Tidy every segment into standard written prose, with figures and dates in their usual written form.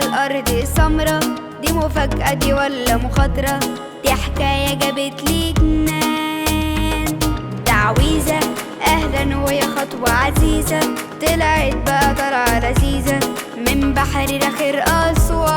الأرض سمرة، دي مفاجأة دي ولا مخاطرة؟ دي حكاية جابت لي جنان. تعويذة أهلا ويا خطوة عزيزة، طلعت بقى طلعة لذيذة من بحر لآخر أسوان.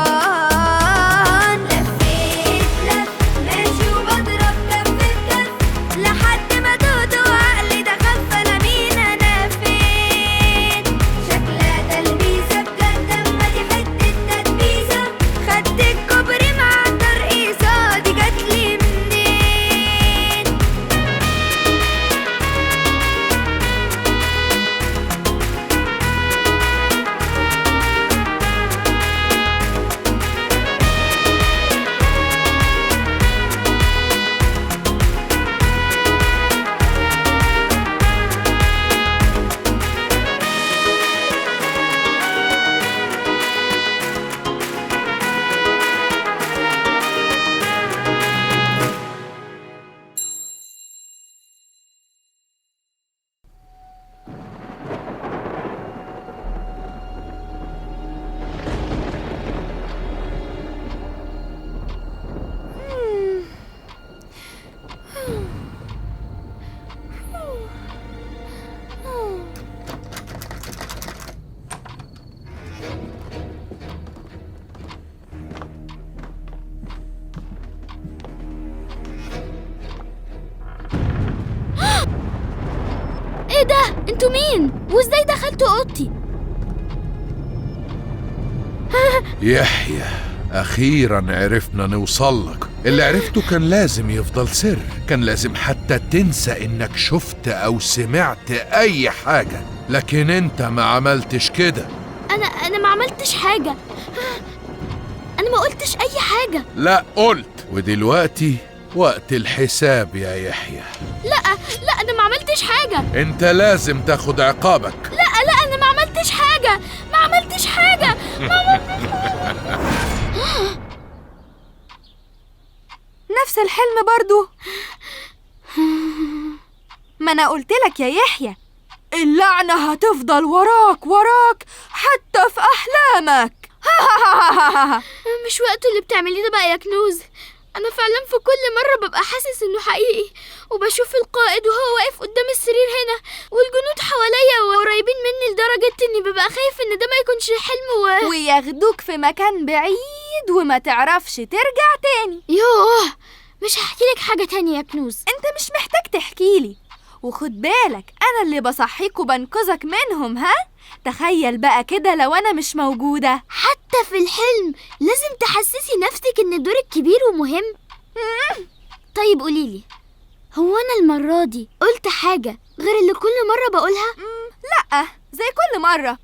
لفيت لف ماشي وبضرب كف بكف لحد ما تهت وعقلي تخف، أنا مين أنا فين؟ شكلها تلبيسة بجد، أما دي حتة تدبيسة، خدت الكوبري مع الترقيصة، دي جاتلي منين؟ ايه ده؟ انتوا مين؟ وازاي دخلتوا اوضتي؟ يحيى، أخيرا عرفنا نوصل لك. اللي عرفته كان لازم يفضل سر، كان لازم حتى تنسى إنك شفت أو سمعت أي حاجة، لكن أنت ما عملتش كده. انا ما عملتش حاجة، انا ما قلتش اي حاجة. لا قلت، ودلوقتي وقت الحساب يا يحيى. لا لا، انا ما عملتش حاجة. أنت لازم تاخد عقابك. لا لا، انا ما عملتش حاجة، ما عملتش حاجة، ما عملتش. نفس الحلم برضو. ما انا قلت لك يا يحيى، اللعنة هتفضل وراك وراك حتى في أحلامك. مش وقته اللي بتعمليه ده بقى يا كنوز. انا فعلا في كل مرة ببقى حاسس انه حقيقي، وبشوف القائد وهو واقف قدام السرير هنا والجنود حواليا وقريبين مني لدرجة اني ببقى خايف ان ده ما يكونش حلم وياخدوك في مكان بعيد وما تعرفش ترجع تاني. يوه، مش هحكي لك حاجة تانية يا كنوز. انت مش محتاج تحكيلي، وخد بالك انا اللي بصحيك وبنقذك منهم. ها، تخيل بقى كده لو انا مش موجودة. حتى في الحلم لازم تحسسي نفسك ان دورك كبير ومهم. طيب قوليلي، هو انا المرة دي قلت حاجة غير اللي كل مرة بقولها؟ لأ، زي كل مرة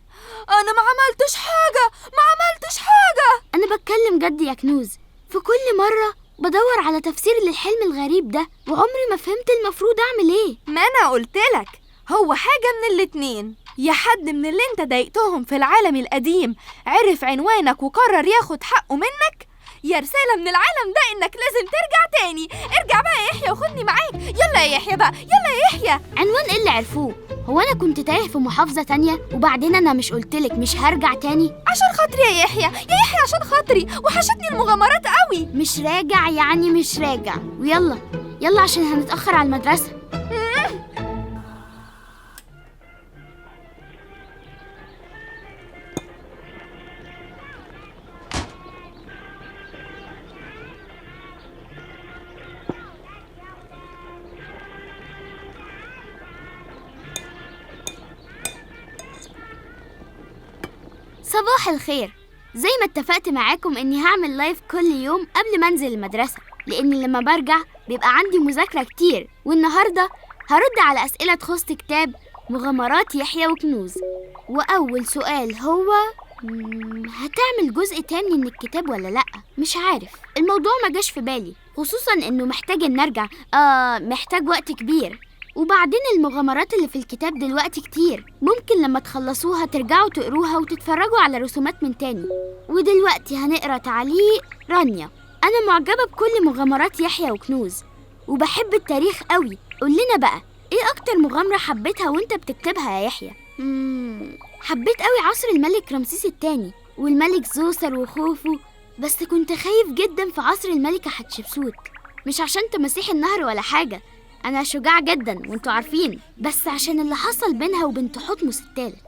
انا ما عملتش حاجة، ما عملتش حاجة. انا بتكلم جد يا كنوز، في كل مرة بدور على تفسير للحلم الغريب ده وعمري ما فهمت المفروض اعمل ايه. ما انا قلتلك هو حاجة من الاتنين، يا حد من اللي انت ضايقتهم في العالم القديم عرف عنوانك وقرر ياخد حقه منك، يا رسالة من العالم ده انك لازم ترجع تاني. ارجع بقى يا يحيى وخدني معاك. يلا يا يحيى بقى، يلا يا يحيى. عنوان ايه اللي عرفوه؟ هو انا كنت تايه في محافظة تانية؟ وبعدين انا مش قلتلك مش هرجع تاني؟ عشان خاطري يا يحيى، يا يحيى عشان خاطري، وحشتني المغامرات قوي. مش راجع يعني مش راجع، ويلا يلا عشان هنتأخر على المدرسة. صباح الخير. زي ما اتفقت معاكم اني هعمل live كل يوم قبل ما انزل المدرسة، لان لما برجع بيبقى عندي مذاكرة كتير، والنهاردة هرد على اسئلة تخص كتاب مغامرات يحيى وكنوز. واول سؤال هو هتعمل جزء تاني من الكتاب ولا لأ؟ مش عارف، الموضوع ما جاش في بالي، خصوصا انه محتاج ان ارجع، محتاج وقت كبير. وبعدين المغامرات اللي في الكتاب دلوقتي كتير، ممكن لما تخلصوها ترجعوا تقروها وتتفرجوا على رسومات من تاني. ودلوقتي هنقرا تعليق رانيا. أنا معجبة بكل مغامرات يحيى وكنوز وبحب التاريخ قوي. قول لنا بقى إيه أكتر مغامرة حبيتها وإنت بتكتبها يا يحيى؟ حبيت قوي عصر الملك رمسيس الثاني، والملك زوسر وخوفه، بس كنت خايف جدا في عصر الملكة حتشبسوت. مش عشان تماسيح النهر ولا حاجة، أنا شجاع جدا وانتوا عارفين، بس عشان اللي حصل بينها وبين تحتمس الثالث.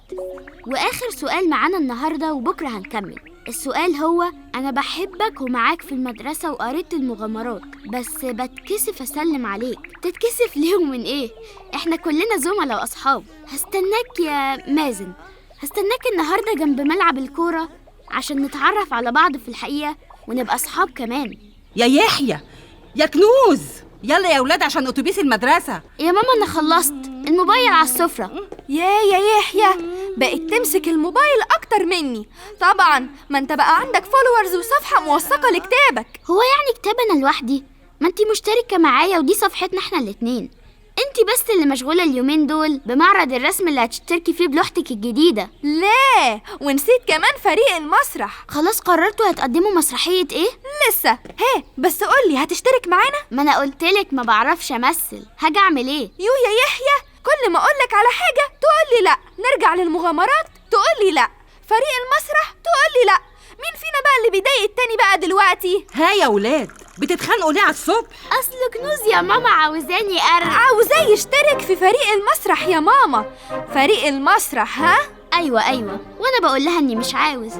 وآخر سؤال معانا النهاردة وبكرة هنكمل. السؤال هو: أنا بحبك ومعاك في المدرسة وقريت المغامرات، بس بتكسف أسلم عليك. تتكسف ليه ومن إيه؟ إحنا كلنا زملاء وأصحاب. هستناك يا مازن، هستناك النهاردة جنب ملعب الكورة عشان نتعرف على بعض في الحقيقة ونبقى أصحاب كمان. يا يحيى، يا كنوز، يلا يا أولاد عشان أتوبيس المدرسة. يا ماما أنا خلصت، الموبايل على السفرة. يا يحيى، بقت تمسك الموبايل أكتر مني. طبعا ما انت بقى عندك followers وصفحة موثقة لكتابك. هو يعني كتاب أنا لوحدي؟ ما انت مشتركة معايا ودي صفحتنا احنا الاتنين. انت بس اللي مشغولة اليومين دول بمعرض الرسم اللي هتشتركي فيه بلوحتك الجديدة. لا، ونسيت كمان فريق المسرح. خلاص قررتوا هتقدموا مسرحية ايه؟ لسه. ها بس قولي، هتشترك معانا؟ ما انا قلتلك ما بعرفش امثل، هاجي اعمل ايه؟ يو يا يحيى، كل ما اقولك على حاجة تقولي لا. نرجع للمغامرات تقولي لا، فريق المسرح تقولي لا. مين فينا بقى اللي بيضايق التاني بقى دلوقتي؟ ها يا ولاد، بتتخانقوا ليه على الصبح؟ اصل كنوز يا ماما عاوزاني عاوزاه يشترك في فريق المسرح يا ماما. فريق المسرح؟ ها ايوه، وانا بقول لها اني مش عاوز.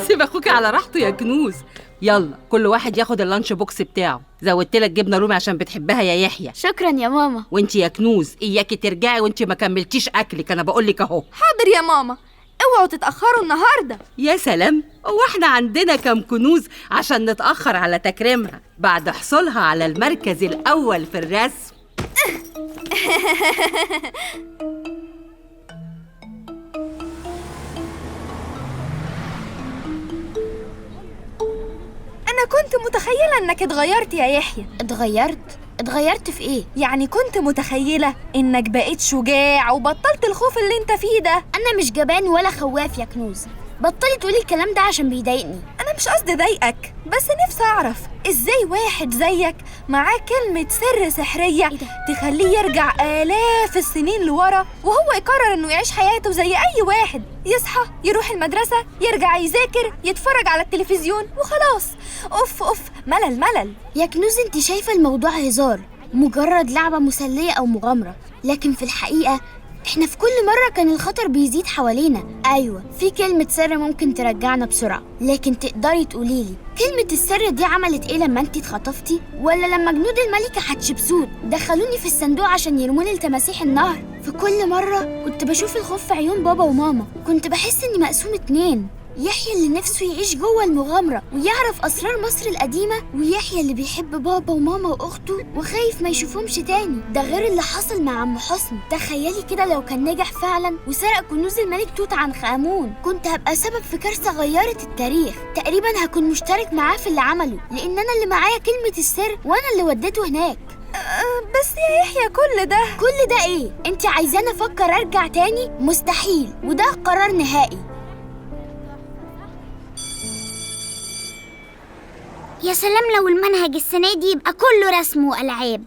سيب اخوك على راحته يا كنوز. يلا كل واحد ياخد ال lunch box بتاعه. زودت لك جبنه رومي عشان بتحبها يا يحيى. شكرا يا ماما. وانت يا كنوز اياكي ترجعي وانت ما كملتيش اكلك، انا بقول لك اهو. حاضر يا ماما، اوعوا تتأخروا النهاردة. يا سلام، هو احنا عندنا كم كنوز عشان نتأخر على تكريمها بعد حصولها على المركز الأول في الرسم؟ أنا كنت متخيلة إنك اتغيرت يا يحيى. اتغيرت؟ اتغيرت في ايه؟ يعني كنت متخيلة إنك بقيت شجاع وبطلت الخوف اللي انت فيه ده. أنا مش جبان ولا خواف يا كنوز، بطلي تقولي الكلام ده عشان بيضايقني. أنا مش قصدي ضايقك، بس نفسي أعرف إزاي واحد زيك معاه كلمة سر سحرية تخليه يرجع آلاف السنين لورا وهو يقرر إنه يعيش حياته زي أي واحد، يصحى يروح المدرسة يرجع يذاكر يتفرج على التلفزيون وخلاص. أوف أوف، ملل ملل. يا كنوز انت شايفة الموضوع هزار، مجرد لعبة مسلية أو مغامرة، لكن في الحقيقة احنا في كل مرة كان الخطر بيزيد حوالينا. أيوة، في كلمة سر ممكن ترجعنا بسرعة، لكن تقدري تقوليلي كلمة السر دي عملت ايه لما انتي اتخطفتي؟ ولا لما جنود الملكة حتشبسوت دخلوني في الصندوق عشان يرموني لتماسيح النهر؟ في كل مرة كنت بشوف الخوف في عيون بابا وماما، كنت بحس اني مقسوم اتنين، يحيى اللي نفسه يعيش جوه المغامرة ويعرف أسرار مصر القديمة، ويحيى اللي بيحب بابا وماما وأخته وخايف ما يشوفهمش تاني. ده غير اللي حصل مع عم حسني. تخيلي كده لو كان نجح فعلا وسرق كنوز الملك توت عنخ آمون، كنت هبقى سبب في كارثة غيرت التاريخ. تقريبا هكون مشترك معاه في اللي عمله، لأن أنا اللي معايا كلمة السر وأنا اللي وديته هناك. بس يا يحيى كل ده كل ده إيه؟ أنت عايزاني أفكر أرجع تاني؟ مستحيل، وده قرار نهائي. يا سلام لو المنهج السنة دي يبقى كله رسم وألعاب.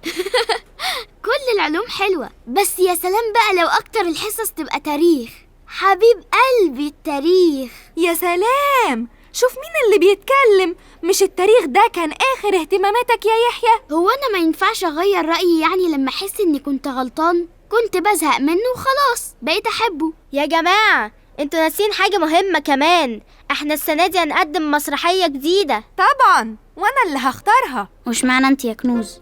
كل العلوم حلوة، بس يا سلام بقى لو أكتر الحصص تبقى تاريخ. حبيب قلبي التاريخ. يا سلام، شوف مين اللي بيتكلم. مش التاريخ ده كان آخر اهتماماتك يا يحيى؟ هو أنا ما ينفعش أغير رأيي يعني لما أحس إني كنت غلطان؟ كنت بزهق منه وخلاص بقيت أحبه. يا جماعة انتوا ناسين حاجة مهمة كمان، احنا السنة دي هنقدم مسرحية جديدة. طبعا، وانا اللي هختارها. وش معنى انت يا كنوز؟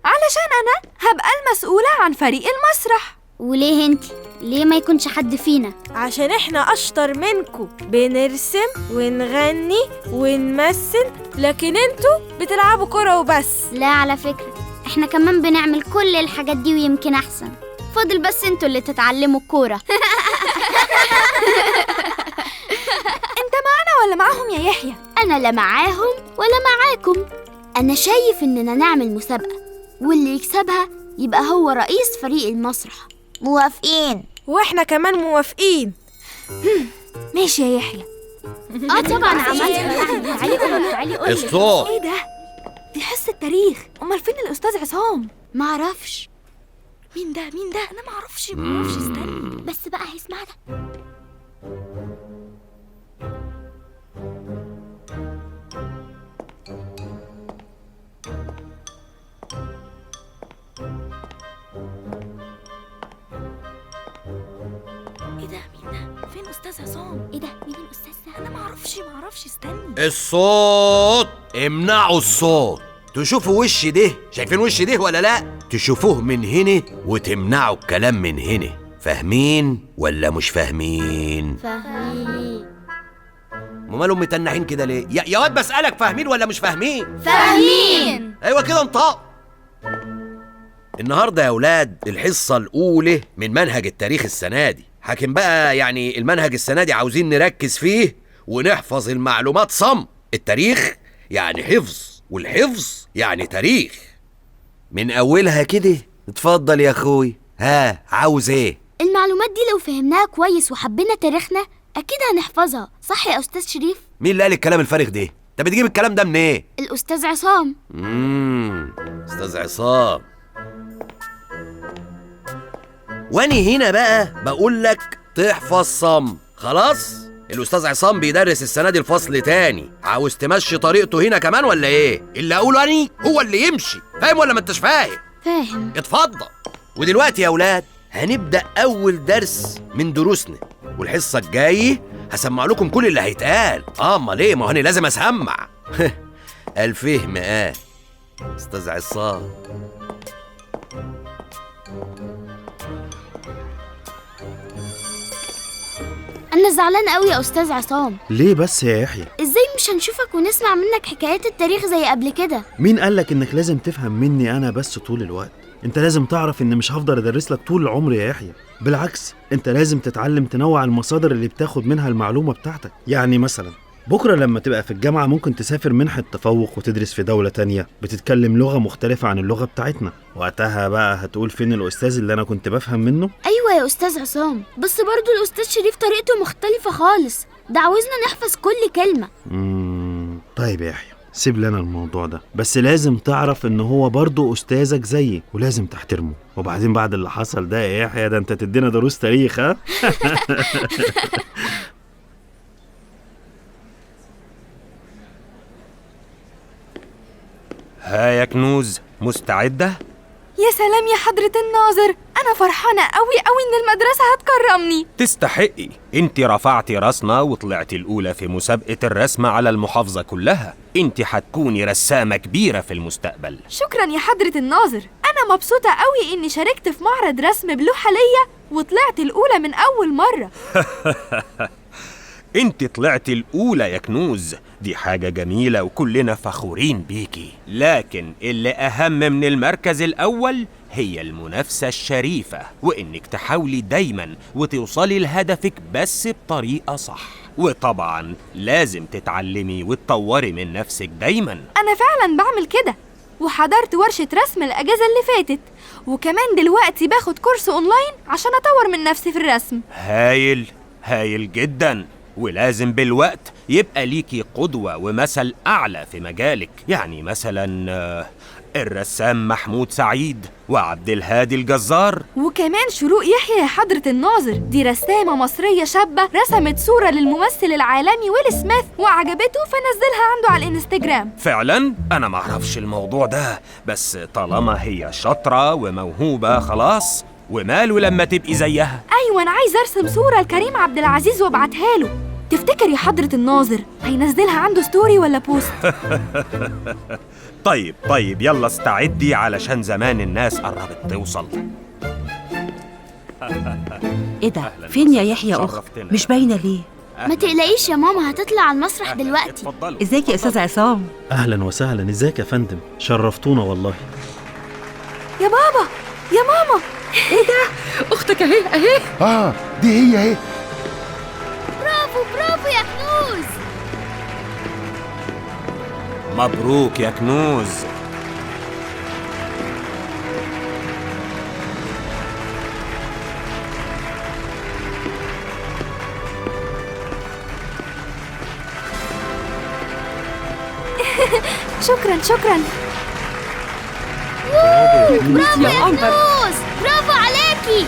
علشان انا هبقى المسؤولة عن فريق المسرح. وليه انت؟ ليه ما يكونش حد فينا؟ عشان احنا اشطر منكم، بنرسم ونغني ونمثل، لكن انتوا بتلعبوا كرة وبس. لا على فكرة احنا كمان بنعمل كل الحاجات دي ويمكن احسن، فاضل بس انتوا اللي تتعلموا الكورة. انت معنا ولا معاهم يا يحيى؟ انا لا معاهم ولا معاكم. انا شايف اننا نعمل مسابقة واللي يكسبها يبقى هو رئيس فريق المسرح. موافقين. واحنا كمان موافقين. ماشي يا يحيى. طبعا عملت. تعالي قولي. stop. ايه ده؟ دي حصة تاريخ، امال فين الاستاذ عصام؟ معرفش. مين ده مين ده؟ انا معرفش معرفش، استني بس بقى هيسمعنا. ايه ده؟ مين ده؟ فين استاذ عصام؟ ايه ده؟ مين الاستاذ ده؟ انا معرفش، استني. الصوت، امنعوا الصوت. تشوفوا وش ده؟ شايفين وش ده ولا لا؟ تشوفوه من هنا وتمنعوا الكلام من هنا. فاهمين ولا مش فاهمين؟ فاهمين. مالهم متنحين كده ليه؟ يا واد بسألك، فاهمين ولا مش فاهمين؟ فاهمين. ايوه كده انطق. النهارده يا اولاد الحصة الاولى من منهج التاريخ السنة دي. حاكم بقى يعني المنهج السنة دي عاوزين نركز فيه ونحفظ المعلومات صم. التاريخ يعني حفظ، والحفظ يعني تاريخ. من اولها كده. اتفضل يا اخوي، ها عاوز ايه؟ المعلومات دي لو فهمناها كويس وحبينا تاريخنا اكيد هنحفظها، صح يا استاذ شريف؟ مين اللي قال الكلام الفارغ ده؟ انت بتجيب الكلام ده منين؟ إيه؟ الاستاذ عصام. استاذ عصام. واني هنا بقى بقول لك تحفظ صم. خلاص؟ الاستاذ عصام بيدرس السنة دي الفصل تاني، عاوز تمشي طريقته هنا كمان ولا ايه؟ اللي اقوله اني هو اللي يمشي، فاهم ولا ما انتش فاهم؟ فاهم. اتفضل. ودلوقتي يا اولاد هنبدا اول درس من دروسنا، والحصه الجاية هسمع لكم كل اللي هيتقال. امال ايه؟ ما هو انا لازم اسمع. الفهم. استاذ عصام. أنا زعلان قوي يا أستاذ عصام. ليه بس يا يحيى؟ إزاي مش هنشوفك ونسمع منك حكايات التاريخ زي قبل كده؟ مين قالك إنك لازم تفهم مني أنا بس طول الوقت؟ أنت لازم تعرف إن مش هفضل أدرس لك طول العمر يا يحيى. بالعكس، أنت لازم تتعلم تنوع المصادر اللي بتاخد منها المعلومة بتاعتك. يعني مثلا بكرة لما تبقى في الجامعة ممكن تسافر منحة تفوق وتدرس في دولة تانية بتتكلم لغة مختلفة عن اللغة بتاعتنا. وقتها بقى هتقول فين الأستاذ اللي أنا كنت بفهم منه؟ أيوة يا أستاذ عصام، بس برضو الأستاذ شريف طريقته مختلفة خالص، ده عاوزنا نحفظ كل كلمة. طيب يا يحيى، سيب لنا الموضوع ده، بس لازم تعرف إن هو برضو أستاذك زيي ولازم تحترمه. وبعدين بعد اللي حصل ده يا يحيى، ده أنت تدينا دروس تاريخ. ها؟ ها يا كنوز، مستعدة؟ يا سلام يا حضرة الناظر، أنا فرحانة أوي أوي إن المدرسة هتكرمني. تستحقي، أنت رفعتي راسنا وطلعتي الأولى في مسابقة الرسم على المحافظة كلها. أنت هتكوني رسامة كبيرة في المستقبل. شكرا يا حضرة الناظر، أنا مبسوطة أوي إني شاركت في معرض رسم بلوحة ليا وطلعت الأولى من أول مرة. انت طلعتي الأولى يا كنوز، دي حاجة جميلة وكلنا فخورين بيكي. لكن اللي أهم من المركز الأول هي المنافسة الشريفة، وإنك تحاولي دايما وتوصلي لهدفك بس بطريقة صح. وطبعا لازم تتعلمي وتطوري من نفسك دايما. أنا فعلا بعمل كده، وحضرت ورشة رسم الأجازة اللي فاتت، وكمان دلوقتي باخد كورس أونلاين عشان أطور من نفسي في الرسم. هايل، هايل جدا. ولازم بالوقت يبقى ليكي قدوة ومثل أعلى في مجالك. يعني مثلا الرسام محمود سعيد وعبد الهادي الجزار، وكمان شروق يحيى يا حضرة الناظر، دي رسامة مصرية شابة رسمت صورة للممثل العالمي ويل سميث وعجبته فنزلها عنده على الانستجرام. فعلا؟ أنا معرفش الموضوع ده، بس طالما هي شاطرة وموهوبة خلاص، وماله لما تبقي زيها. أيوة، أنا عايزة أرسم صورة لكريم عبد العزيز وابعتها له. تفتكر يا حضرة الناظر هينزلها عنده story ولا post؟ طيب يلا استعدي علشان زمان الناس قربت توصل. ايه ده؟ فين يا يحيى اخت؟ مش باينة ليه؟ ما تقلقيش يا ماما، هتطلع على المسرح دلوقتي. ازيك يا استاذ عصام؟ اهلا وسهلا. ازيك يا فندم، شرفتونا والله. يا بابا، يا ماما، ايه ده؟ اختك اهي اهي. دي هي اهي. برافو برافو يا كنوز. مبروك يا كنوز. شكرا شكرا. برافو يا كنوز، برافو. عليكي.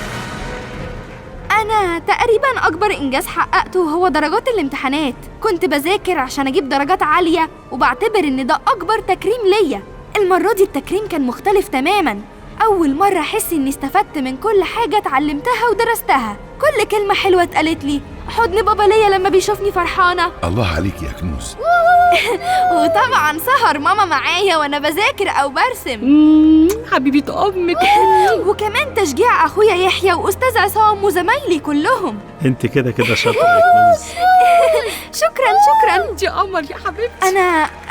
أنا تقريباً أكبر إنجاز حققته هو درجات الامتحانات. كنت بذاكر عشان أجيب درجات عالية، وبعتبر إن ده أكبر تكريم ليا. المرة دي التكريم كان مختلف تماماً. أول مرة أحس إني استفدت من كل حاجة اتعلمتها ودرستها. كل كلمة حلوة اتقالت لي، حضن بابا ليا لما بيشوفني فرحانة. الله عليك يا كنوز. وطبعا سهر ماما معايا وأنا بذاكر أو برسم. حبيبة أمك. وكمان تشجيع أخويا يحيى وأستاذ عصام وزمايلي كلهم. أنت كده كده شاطرة يا كنوز. شكرا شكرا. أنت قمر يا حبيبتي.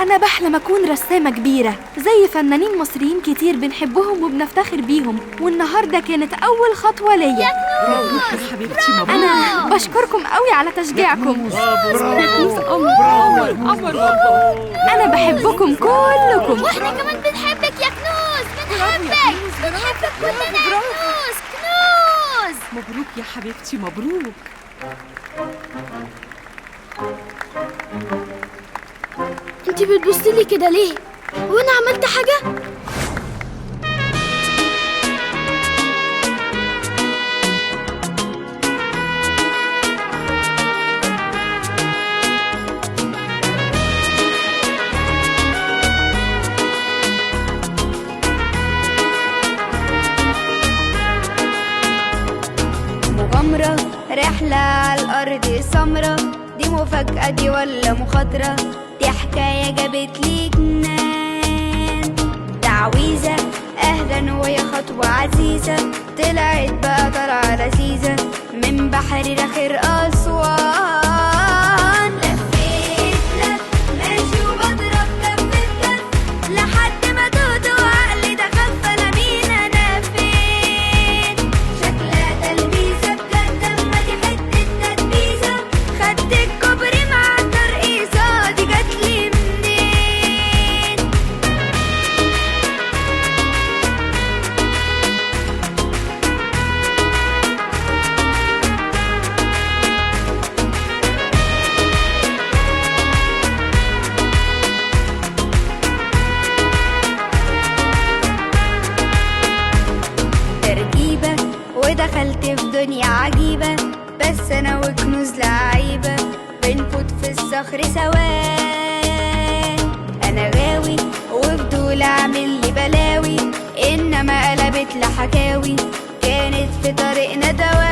أنا بحلم أكون رسامة كبيرة زي فنانين مصريين كتير بنحبهم وبنفتخر بيهم، والنهاردة كانت أول خطوة ليا. يا كنوز يا حبيبتي مبروك. أنا بشكركم قوي على تشجيعكم. يا كنوز قمر قمر قمر. أنا بحبكم كلكم. وإحنا كمان بنحبك يا كنوز، بنحبك بنحبك كلنا يا كنوز. كنوز مبروك يا حبيبتي مبروك. انتي بتبصي لي كده ليه؟ وانا عملت حاجة؟ مغامرة، رحلة على الأرض سمرة، دي مفاجأة دي ولا مخاطرة، دي حكاية جابت لي جنان. تعويذة أهلا ويا خطوة عزيزة، طلعت بقى طلعة لذيذة من بحر لآخر أسوان. لفيت لف ماشي وبضرب كف بكف لحد ما تهت وعقلي دخل، أنا مين أنا فين؟ شكلها تلبيسة بجد، أما دي حتة تدبيسة، خدت الكوبري مع الترقيصة دي جاتلي منين؟ تركيبة ودخلت في دنيا عجيبة، بس أنا وكنوز لعيبة بنفوت في الصخر سوا. أنا غاوي وفضول أعمل لي بلاوي، إنما قلبت لحكاوي كانت في طريقنا دواء.